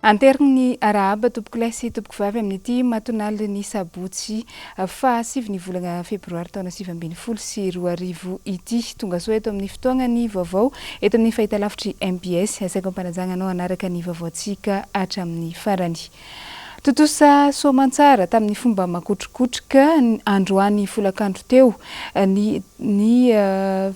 Anterigny ny arahaba tompokolahy sy tompokovavy amin'ity matonalin'ny sabotsy faha sivy ny volana febroary taona 2019 ity. Tongasoa eto amin'ny fotoagnan'ny vaovao eto amin'ny fahitalavitry mbs. Asaiko am-panajagna anao hanaraka ny vaovaontsika hatramin'ny farany. Tontosa soamantsara tamin'ny fomba makotrokotroka androany folakandro teo ny ny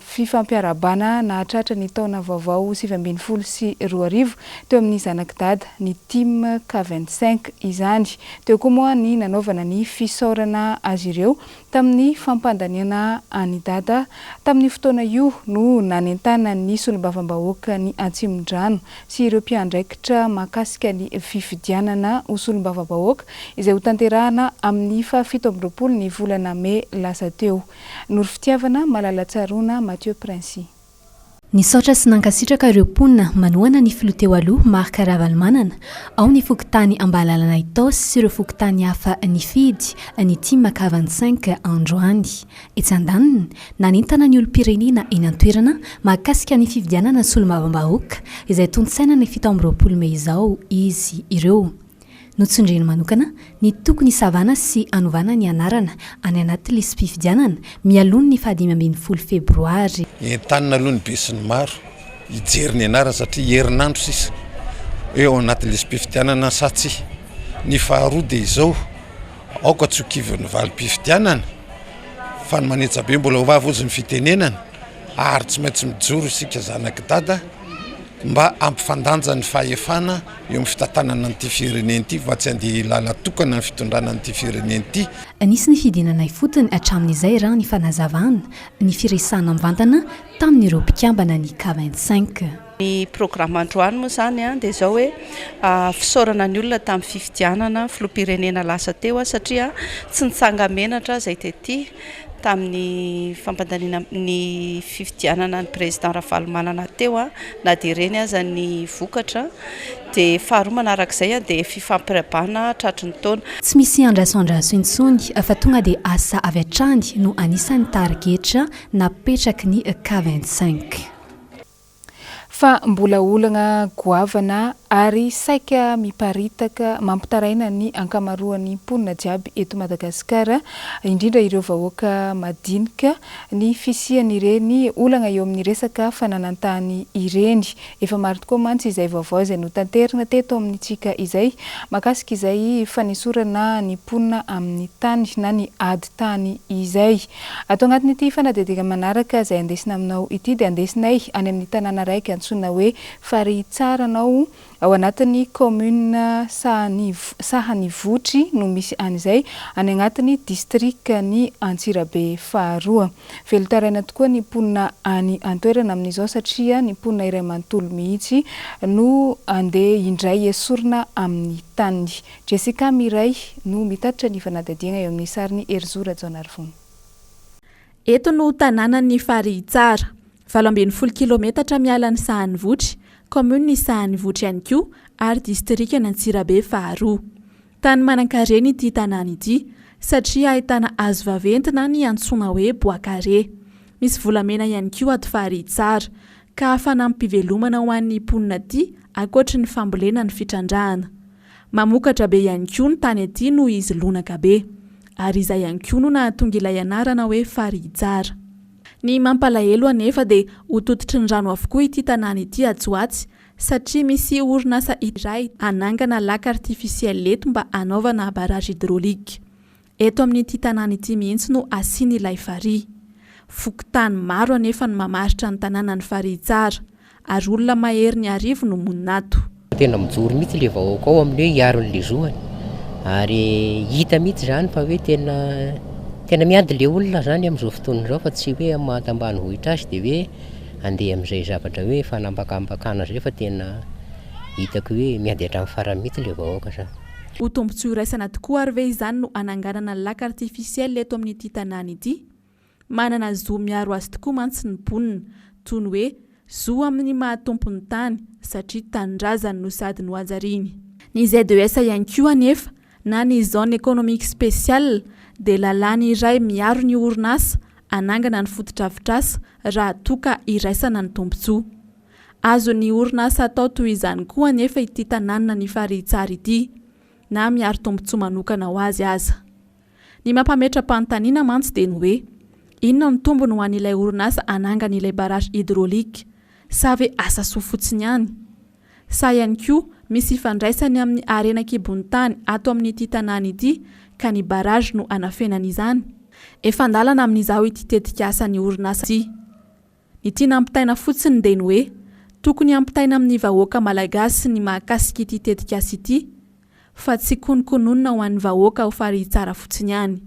fifampiarahabana nahatratra ny taona vaovao 2019 teo amin'ny zanak'i Dada, ny Team K 25 izany. Teo koa moa ny nanaovana ny fisaorana azy ireo Tamin'ny fampandaniana an'i Dada tamin'io fotoana io no nanentanan'ny solombavambahoakan'i Atsimondrano sy ireo mpiandraikitra mahakasika ny fifidianana ho solombavambahoaka izay hotanterahana amin'ny faha 27 ny volana mey lasa teo. Noro Fitiavana Malalatsaroana Mathieu Princi. Nisaotra sy nankasitraka ireo mponina manohana ny filoha teo aloha Marc Ravalomanana ao ny fokontany Ambalalana Itaosy sy ireo fokontany hafa nifidy ny Team K 25 androany. Etsy andaniny, nanentana ny olom-pirenena eny an-toerana mahakasika ny fifidianana solombavambahoaka izay tontosaina ny 27 mey izao izy ireo. Notsindriany manokana ny tokony hisavana sy hanovana ny anarana any anaty lisi-pifidianana mialoha ny faha 15 febroary. Entanina aloha ny besinimaro hijery ny anarana satria herinandro sisa hoe ao anaty lisi-pifidianana sa tsia. Ny faharoa dia izao, aoka tsy ho kivin'ny valim-pifidianana fa ny manetsa be mbola ho avy hozy ny fitenenana ary tsy maintsy mijoro isika zanak'i Dada mba hampifandanja ny fahefana eo amin'ny fitantanana an'ity firenena ity fa tsy handeha lala-tokana ny fitondrana an'ity firenena ity. Nisy ny fidinana ifotony hatramin'izay raha ny fanazavana, ny firesahana mivantana tamin'ireo mpikambana ny K 25. Ny programme androany moa izany dia izao hoe fisaorana ny olona tamin'ny fifidianana filoham-pirenena lasa teo satria tsy nitsanga-menatra izay tety tamin'ny fampandaniana ny fifidianana ny président Ravalomanana teo na dia ireny aza ny vokatra. Dia faharoa manarak'izay dia fifampirabana tratry ny taona. Tsy misy andraso andraso intsony fa tonga dia asa avy hatrany no anisan'ny tarigetra napetraky ny K 25. Fa mbola olana goavana ary saika miparitaka mampitaraina ny ankamaroan'ny mponina jiaby eto Madagasikara, indrindra ireo vahoaka madinika, ny fisian'ireny olana eo amin'ny resaka fananan-tany ireny. Efa maro tokoa mantsy izay vaovao izay notanterina teto amintsika izay mahakasika izay fanesorana ny mponina amin'ny tany na ny ady tany izay. Ato anatin'ity fanadihadiana manaraka izay andesina aminao ity dia andesinay any amin'ny tanàna raiky antsoina hoe Farihitsaranao ao anatin'ny commune Sahanivotry no misy an'izay, any anatin'ny distrikan'i Antsirabe faharoa. Velon-taraina tokoa ny mponina any an-toerana amin'izao satria ny mponina iray manontolo mihitsy no andeha indray esorina amin'ny taniny. Jessica Miray no mitatitra ny fanadihadiana eo amin'ny sarin'i Herizo Rajaonarivony. Eto no tanànan'ny Farihitsara. 18 kilometatra miala an'i Sahanivotry, kaominin'i Sahanivotry ihany koa ary distrikan'Antsirabe faharoa. Tany manankarena ity tanàna ity satria ahitana hazo vaventy na ny antsoina hoe bois carré. Misy volamena ihany koa ato Farihitsara, ka fanampim-pivelomana ho an'ny mponina aty ankoatry ny fambolena ny fitrandrahana. Mamokatra be ihany koa ny tany aty noho izy lonaka be. Ary izay ihany koa no nahatonga ilay anarana hoe Farihitsara. Ny mampalahelo anefa dia ho tototry ny rano avokoa ity tanàna ity atsy ho atsy satria misy orinasa iray hanangana lac artificiel eto mba hanaovana barrage hydraulique. Eto amin'ity tanàna ity mihitsy no asiana ilay farihy. Fokontany maro anefa no mamaritra ny tanànan'i Farihitsara, ary olona mahery ny arivo no monina ato. Tena mijoro mihitsy ilay vahoaka ao amin'ny hoe hiaro an'ilay zoany ary hita mihitsy izany fa hoe tena tena miady ilay olona izany amin'izao fotoana izao fa tsy hoe amin'ny maha tambanivohitra azy dia hoe handeha amin'izay zavatra hoe fanambakambakana izay fa tena hitako hoe miady hatramin'ny farany mihitsy ilay vahoaka izany. Ho tombontsoa iraisana tokoa ary ve izany no hananganana lac artificiel eto amin'ity tanàna ity? Manana zo miaro azy tokoa mantsy ny mponina, toy ny hoe zo amin'ny maha tompon'ny tany satria tanindrazany no sady nohajariany. Ny ZES ihany koa anefa na ny Zone Economique Spéciale dia lalàna iray miaro ny orinasa hanangana ny fotodrafitrasa raha toa ka iraisana ny tombontsoa. Azon'ny orinasa atao toy izany koa anefa ity tanànan'i Farihitsara ity, na miaro tombontsoa manokana ho azy aza. Ny mampametra-panontaniana mantsy dia ny hoe, inona no tombony ho an'ilay orinasa hanangana ilay barrage hydraulique? Sa ve asa soa fotsiny ihany? Sa ihany koa misy ifandraisany amin'ny harena an-kibon'ny tany ato amin'ity tanàna ity ka ny barrage no hanafenana izany? Efa an-dalana amin'izao ity tetikasan'ny orinasa ity. Ny tiana ampitaina fotsiny dia ny hoe tokony hampitaina amin'ny vahoaka malagasy ny mahakasika ity tetikasa ity fa tsy kononkononina ho an'ny vahoaka ao Farihitsara fotsiny ihany.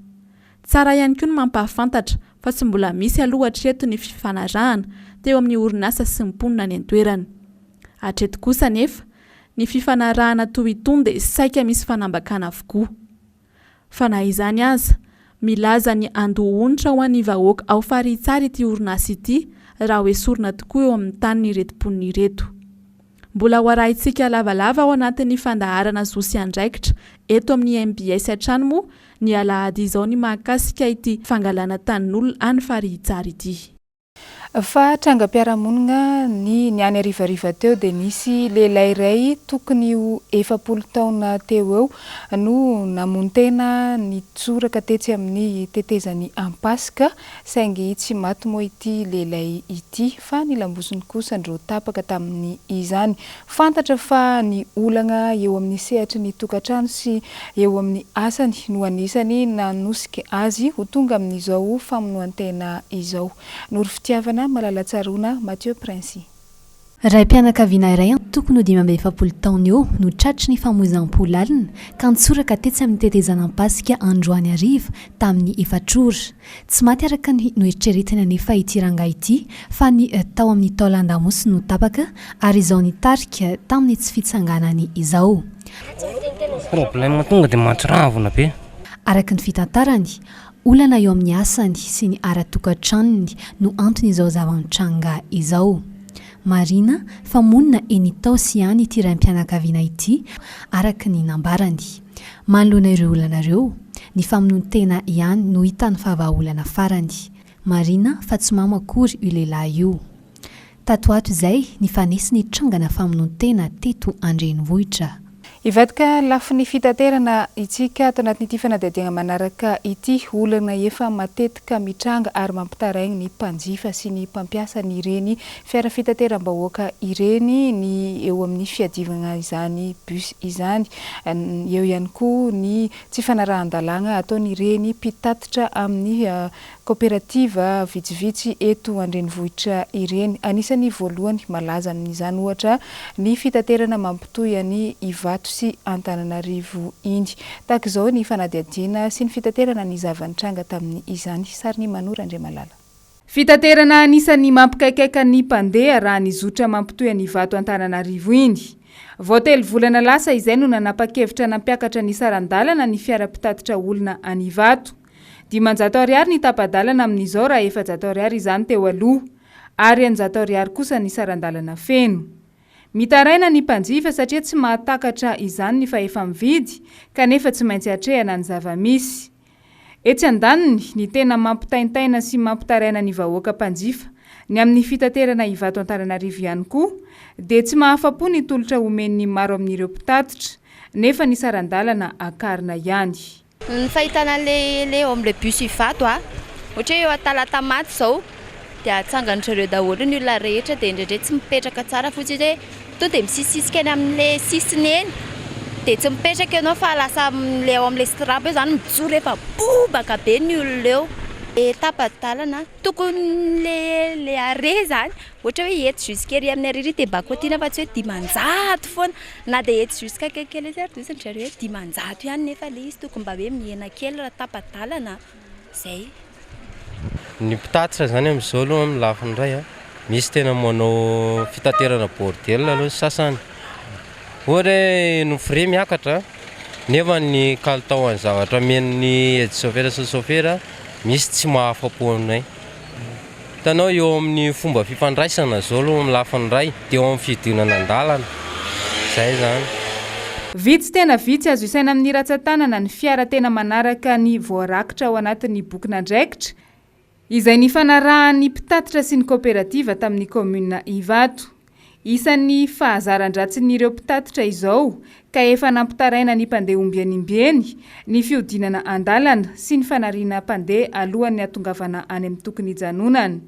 Tsara ihany koa ny mampahafantatra fa tsy mbola misy aloha hatreto ny fifanarahana teo amin'ny orinasa sy ny mponina any an-toerana. Hatreto kosa anefa, ny fifanarahana toy itony dia saika misy fanambakana avokoa. Fa na izany aza, milaza ny handoa onitra ho an'ny vahoaka ao Farihitsara ity orinasa ity raha ho esorina tokoa eo amin'ny taniny ireto mponina ireto. Mbola ho arahintsika lavalava ao anatin'ny fandaharana Zo sy Andraikitra eto amin'ny mbs hatrany moa ny alahady izao ny mahakasika ity fangalana tanin'olona any Farihitsara ity. Fa trangam-piarahamonina ny ny any harivariva teo dia nisy lehilahy iray tokony ho 40 taona teo eo no namono tena nitsoraka tetsy amin'ny tetezan'i Ampasika saingy tsy maty moa ity lehilahy ity fa ny lambosiny kosa ndro tapaka tamin'ny izany. Fantatra fa ny olana eo amin'ny sehatry ny tokantrano sy eo amin'ny asany no anisany nanosika azy ho tonga amin'izao famonoan-tena izao. Noro Fitiavana, Malala-Tsaroana, Mathieu Princi. Raim-pianakaviana iray tokony ho 45 taona eo no tratry ny famoizam-po lalina ka nitsoraka tetsy amin'ny tetezan'Ampasika androany hariva tamin'ny efatra ora. Tsy maty araka ny noeritreretiny anefa ity rangahy ity fa ny tao amin'ny taolan-damosiny no tapaka ary izao nitarika tamin'ny tsy fitsanganany izao. Problème tonga dia mahatsiravina be. Araka ny fitantarany, olana eo amin'ny asany sy ny ara-tokantranony no anton'izao zava-nitranga izao. Marihina fa monina eny Itaosy ihany ity raim-pianakaviana ity araka ny nambarany. Manoloana ireo olana ireo, ny famonoan-tena ihany no hitany fa vahaolana farany. Marihina fa tsy mamo akory io lehilahy io. Tato ho ato izay, nifanesy ny trangana famonoan-tena teto an-drenivohitra. Hivadika lafiny fitaterana itsika ato anatin'ity fanadihadiana manaraka ity. Olana efa matetika mitranga ary mampitaraigny ny mpanjifa sy ny mpampiasa an'ireny fiara fitateram-bahoaka ireny ny eo amin'ny fiadivana izany bus izany. Eo ihany koa ny tsy fanarahan-dalàgna ataon'ireny mpitatitra amin'ny Kaoperativa vitsivitsy eto an-drenivohitra ireny. Anisan'ny voalohany malaza amin'izany ohatra ny fitaterana mampitohy an'i Ivato sy Antananarivo iny. Tahaka izao ny fanadihadiana sy ny fitaterana ny zava-nitranga tamin'izany. Sarin'i Mano Randriamalala. Fitaterana anisan'ny mampikaikaika ny mpandeha raha ny zotra mampitohy an'Ivato Antananarivo iny. Vao telo volana lasa izay no nanapa-kevitra nampiakatra ny saran-dalana ny fiara mpitatitra olona any Ivato. 500 ariary ny tapa-dalana amin'izao raha 400 ariary izany teo aloha, ary 600 ariary kosa ny saran-dalana feno. Mitaraina ny mpanjifa satria tsy mahatakatra izany ny fahefa-mividy kanefa tsy maintsy atrehana ny zava-misy. Etsy andaniny, ny tena mampitaintaina sy mampitaraina ny vahoaka mpanjifa ny amin'ny fitaterana Ivato Antananarivo ihany koa dia tsy mahafa-po ny tolotra omen'ny maro amin'ireo mpitatitra nefa ny saran-dalana akarina ihany. Ny fahitana an'le le eo amin'le bus Ivato a, ohatra hoe eo Talatamaty izao dia atsangan-dry zareo daholo ny olona rehetra dia indraindray tsy mipetraka tsara fotsiny hoe tonga dia misisisika eny amin'le sisiny eny dia tsy mipetraka ianao fa lasa le ao amin'le strap eo izany mijoro efa bobaka be ny olona eo. Le tapa-dalana tokony le le arrêt izany ohatra hoe eto jusqu'à ery amin'ny arrêt ery dia mba kaotiana fa tsy hoe 500 foana. Na dia eto jusqu'à akaikikely etsy ary dia hoy zareo hoe 500 ihany nefa ilay izy tokony mba hoe mihena kely raha tapa-dalana izay. Ny mpitatitra izany amin'izao aloha amin'ny lafiny iray a, misy tena manao fitaterana bordel aloha ny sasany. Ohatra hoe ny frais miakatra nefa ny kalitaon'ny zavatra omen'ny aide chauffeur sy ny chauffeur misy tsy mahafa-po anay. Hitanao eo amin'ny fomba fifandraisana zao aloha amin'ny lafiny iray dia eo amin'ny fihodinana an-dalana, zay zany. Vitsy tena vitsy azo isaina amin'ny ratsan-tanana ny fiara tena manaraka ny voarakitra ao anatin'ny bokin'andraikitra izay nifanarahan'ny mpitatitra sy ny kaoperativa tamin'ny kaominina Ivato. Isan'ny fahazaran-dratsin'ireo mpitatitra izao ka efa nampitaraina ny mpandeha ombieny ombieny ny fihodinana an-dalana sy ny fanariana mpandeha alohan'ny hahatongavana any amin'ny tokony hijanonana.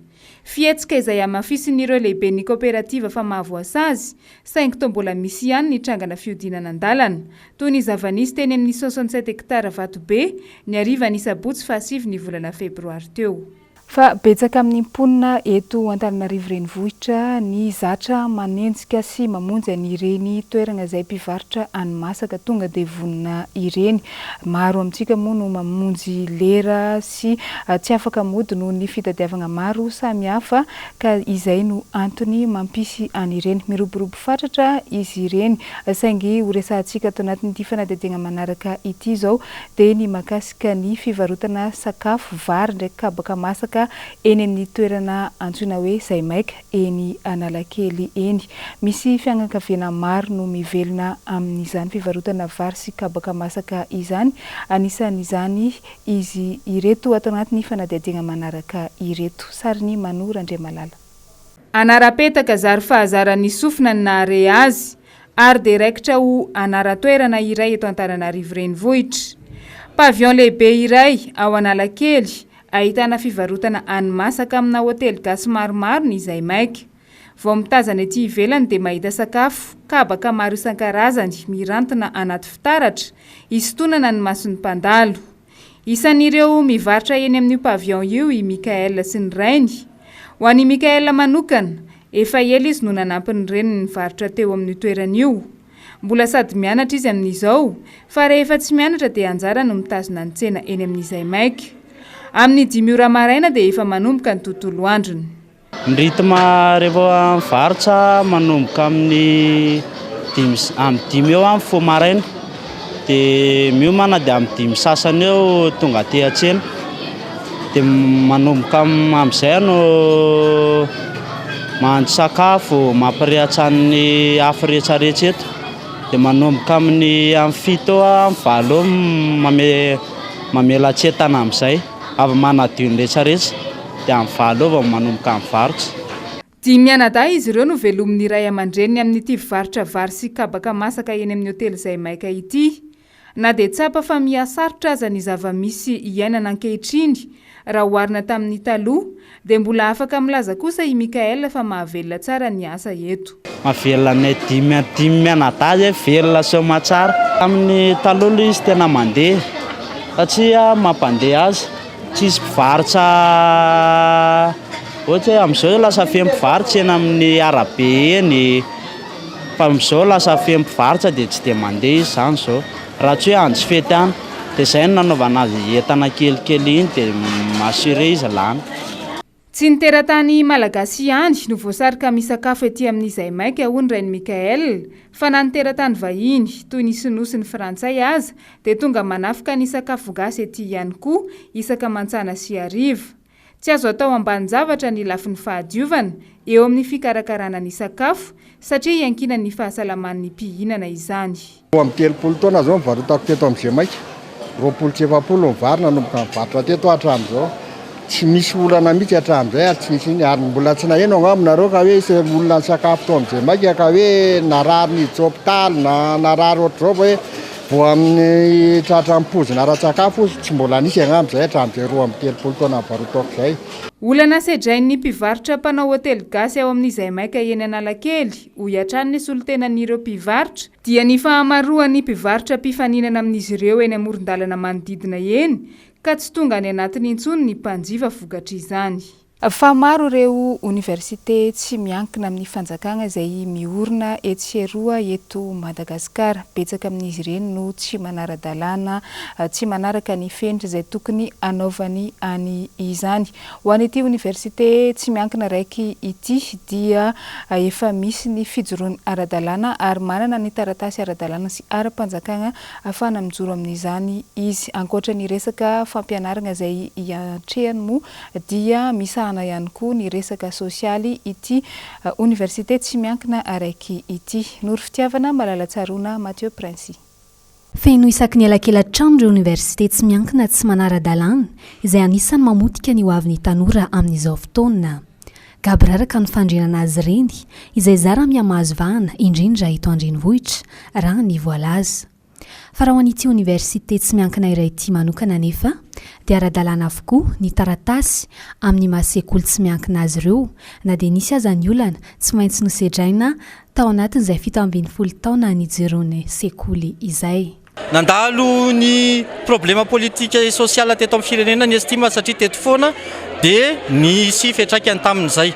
Fihetsika izay hamafisin'ireo lehiben'ny kaoperativa fa mahavoasazy, saingy toa mbola misy ihany ny trangana fihodinana an-dalana, toy ny zava-nisy teny amin'ny soixante-sept hectares Vatobe, ny harivan'ny sabotsy fahasivy ny volana febroary teo. Fa betsaka amin'ny mponina eto Antananarivo Renivohitra ny zatra manenjika sy mamonjy an'ireny toerana izay mpivarotra hani-masaka tonga dia vonona ireny. Maro amintsika moa no mamonjy lera sy tsy afaka mody noho ny fitadiavana maro samihafa ka izay no antony mampisy an'ireny. Miroborobo fatratra izy ireny saingy horesahantsika ato anatin'ity fanadihadiana manaraka ity izao dia ny mahakasika ny fivarotana sakafo, vary ndraiky kabaka masaka eny amin'ny toerana antsoina hoe Zaimaika eny Analakely eny. Misy fiangankaviana maro no mivelona amin'izany fivarotana vary sy kabaka masaka izany, anisan'izany izy ireto ato anatin'ny fanadihadiana manaraka ireto. Sarin'i Mano Randriamalala. Anara-petaka zary fahazaran'ny sofina ny nahare azy ary dia raikitra ho anaran-toerana iray eto Antananarivo Renivohitra. Pavillon lehibe iray ao Analakely ahitana fivarotana hani-masaka amina hotely gasy maromaro ny Zaimaika. Vao mitazana ety ivelany dia mahita sakafo, kabaka maro isan-karazany mirantina anaty fitaratra, hisintonana ny mason'ny mpandalo. Isan'ireo mivarotra eny amin'io pavillon io i Mickaël sy ny rainy. Ho an'i Mickaël manokana, efa ela izy no nanampy ny reniny nivarotra teo amin'io toerana io. Mbola sady mianatra izy amin'izao, fa rehefa tsy mianatra dia anjarany no mitazona ny tsena eny amin'izay maika. Amin'ny dimy ora maraina dia efa manomboka ny tontolo androny. Ny rythme rehefa mivarotra manomboka amin'ny dimy amin'ny dimy eo aho mifoha maraina dia miomana dia amin'ny dimy sasany eo tonga aty an-tsena dia manomboka amin'izay aho no mahandro sakafo, mampirehatra ny afo rehetrarehetra eto dia manomboka amin'ny amin'ny fito eo aho amin'ny valo eo mame- mamelan-tsentana amin'izay. Avy manadio ny retraretra dia amin'ny valo eo vao manomboka mivarotra. Dimy mianadahy izy ireo no velomin'ny ray aman-dreniny amin'ity mpivarotra vary sy kabaka masaka eny amin'ny hotely Zaimaika ity. Na dia tsapa fa miha-sarotra aza ny zava-misy iainana ankehitriny raha oharina tamin'ny taloha dia mbola afaka milaza kosa i Mickaël fa mahavelona tsara ny asa eto. Mahavelona anay dimy dimy mianadahy zay velona soamatsara. Tamin'ny taloha aloha izy tena mandeha satria mampandeha azy, tsisy mpivarotra ohatra hoe amin'izao lasa feno mpivarotra eny amin'ny arabe eny fa amin'izao lasa feno mpivarotra dia tsy dia mandeha izy izany izao raha tsy hoe andro fety any dia izay no nanaovana azy entana kelikely iny dia mi-assurer izy lany. Tsy ny teratany malagasy ihany no voasarika misakafo ety amin'ny Zaimaika, hoy ny rain'i Mickaël, fa na ny teratany vahiny, toy ny sinoa sy ny frantsay aza, dia tonga manafika ny sakafo gasy ety ihany koa isaka mantsana sy hariva. Tsy azo atao ambanin-javatra ny lafiny fahadiovana eo amin'ny fikarakarana ny sakafo satria iankinan'ny fahasalaman'ny mpihinana izany. 32 taona izao nivarotako teto amin'ny Zemaika, 40 sy 40 ny vary nanomboka nivarotra teto aho hatramin'izao. Tsy misy olana mihitsy hatramin'izay ary tsy nisy iny ary mbola tsy naheno angamba nareo ka hoe hisy olona nisakafo tao amin'ny Zemaika ka hoe narary niditra hopitaly na narary ohatr'izao fa hoe vao amin'ny tratran'ny poizina ara-tsakafo hozy tsy mbola nisy angamba izay hatramin'izay 32 taona nivarotako izay. Olana sedrain'ny mpivarotra mpanao hotely gasy ao amin'ny Zaimaika eny Analakely, hoy hatrany ny solontenan'ireo mpivarotra, dia ny fahamaroan'ny mpivarotra mpifaninana amin'izy ireo eny amoron-dalana manodidina eny ka tsy tonga any anatiny intsony ny mpanjifa vokatr'izany. Fa maro ireo oniversite tsy miankina amin'ny fanjakana izay miorina etsy sy eroa eto Madagasikara. Betsaka amin'izy ireny no tsy manara-dalàna, tsy manaraka ny fenitra izay tokony hanaovany any izany. Ho an'ity oniversite tsy miankina raiky ity dia efa misy ny fijoroany ara-dalàna ary manana ny taratasy ara-dalàna sy ara-panjakana ahafahana mijoro amin'izany izy. Ankoatra ny resaka fampianarana izay hiatrehany moa dia misahana ihany koa ny resaka sosialy ity oniversite tsy miankina araiky ity. Noro Fitiavana, Malala-Tsaroana, Mathieu Princi. Feno isaky ny elakela-trano ireo oniversite tsy miankina tsy manara-dalàna, izay anisan'ny mamotika ny hoavin'ny tanora amin'izao fotoana. Gaboraraka ny fandrinana azy ireny, izay zara mihamahazo vahana indrindra eto an-drenivohitra, raha ny voalaza. Fa raha ho an'ity oniversite tsy miankina iray ity manokana anefa dia ara-dalàna avokoa ny taratasy amin'ny maha sekoly tsy miankina azy ireo na dia nisy aza ny olana tsy maintsy nosedraina tao anatin'izay 17 taona nijoroan'ny sekoly izay. Nandalo ny problema politika et social teto amin'ny firenena ny Estime satria teto foana dia nisy fiantraikany tamin'izay.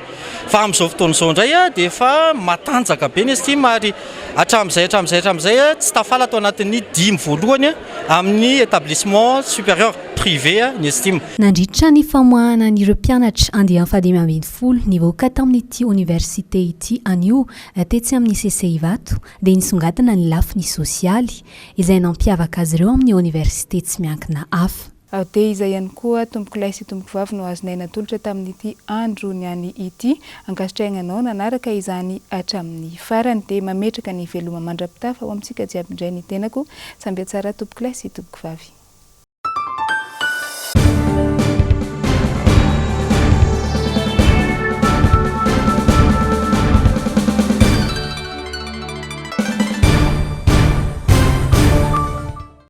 Fa amin'izao fotoana izao indray dia efa matanjaka be ny Estime ary hatramin'izay hatramin'izay hatramin'izay tsy tafala tao anatin'ny dimy voalohany amin'ny établissement supérieur privé ny Estime. Nandritra ny famoahana an'ireo mpianatra andiany faha-15 nivoaka tamin'ity oniversite ity anio tetsy amin'ny CC Ivato dia nisongadina ny lafiny sosialy, izay nampiavaka azy ireo amin'ny oniversite tsy miankina hafa. Dia izay ihany koa tompokolahy sy tompokovavy no azonay natolotra tamin'ity andro niany ity. Ankasitrahina anao nanaraka izany hatramin'ny farany. Dia mametraka ny veloma mandra-pitafa ho amintsika jiaby indray ny tenako. Samby hatsara tompokolahy sy tompokovavy.